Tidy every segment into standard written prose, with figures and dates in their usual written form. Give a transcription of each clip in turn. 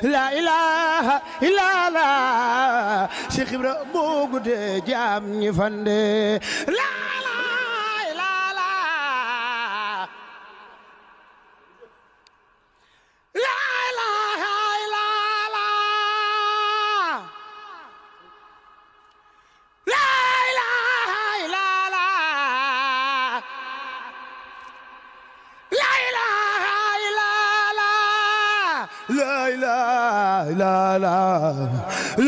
la ilaha illallah Cheikh Ibra boo guddee jaam ñi fande la ilaha illallah la ilaha illallah la ilaha illallah la ilaha illallah la ilaha illallah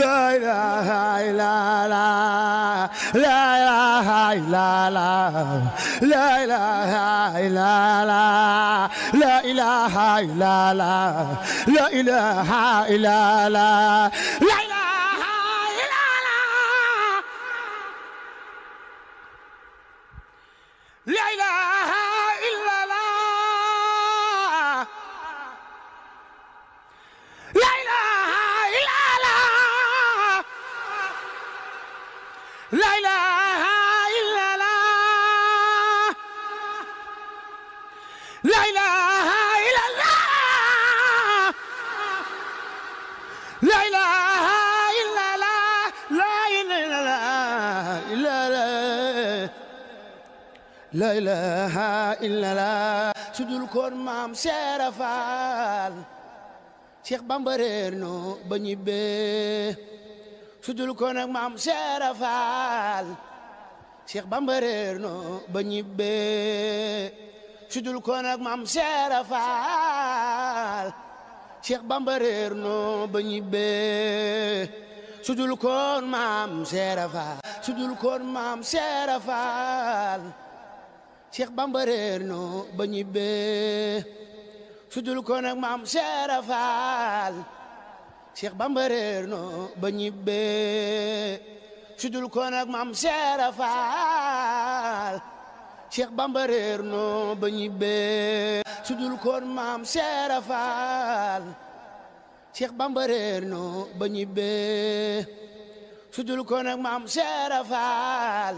la ilaha illallah la ilaha illallah la ilaha illallah la ilaha illallah la ilaha illallah la ilaha illallah la ilaha illallah la ilaha illallah la ilaha illallah la ilaha illallah la ilaha illallah la ilaha illallah la ilaha illallah sudul koon maam Seera Faal Cheikh Bamba réer no ba ñibbee sudul koon ak maam Seera Faal Cheikh Bamba réer no ba ñibbee sudul koon ak maam Seera Faal Cheikh Bamba réer no ba ñibbee sudul koon maam Seera Faal sudul koon maam Seera Faal Cheikh Bamba réer no ba ñibbee sudul koon ak maam Seera Faal Cheikh Bamba réer no ba ñibbee sudul koon ak maam Seera Faal Cheikh Bamba réer no ba ñibbee sudul koon maam Seera Faal Cheikh Bamba réer no ba ñibbee sudul koon ak maam Seera Faal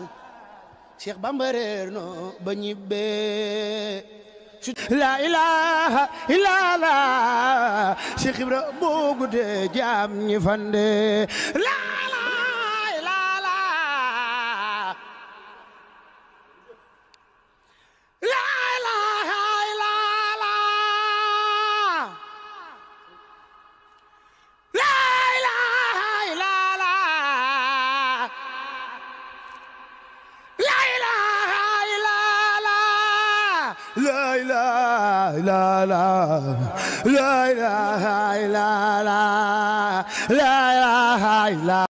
Cheikh Bamba réer no ba ñibbee la ilaha illallah Cheikh Ibra boo guddee jaam ñi fande la ilaha illallah la ilaha illallah la ilaha illallah la ilaha illallah la ilaha illallah la ilaha illallah la ilaha illallah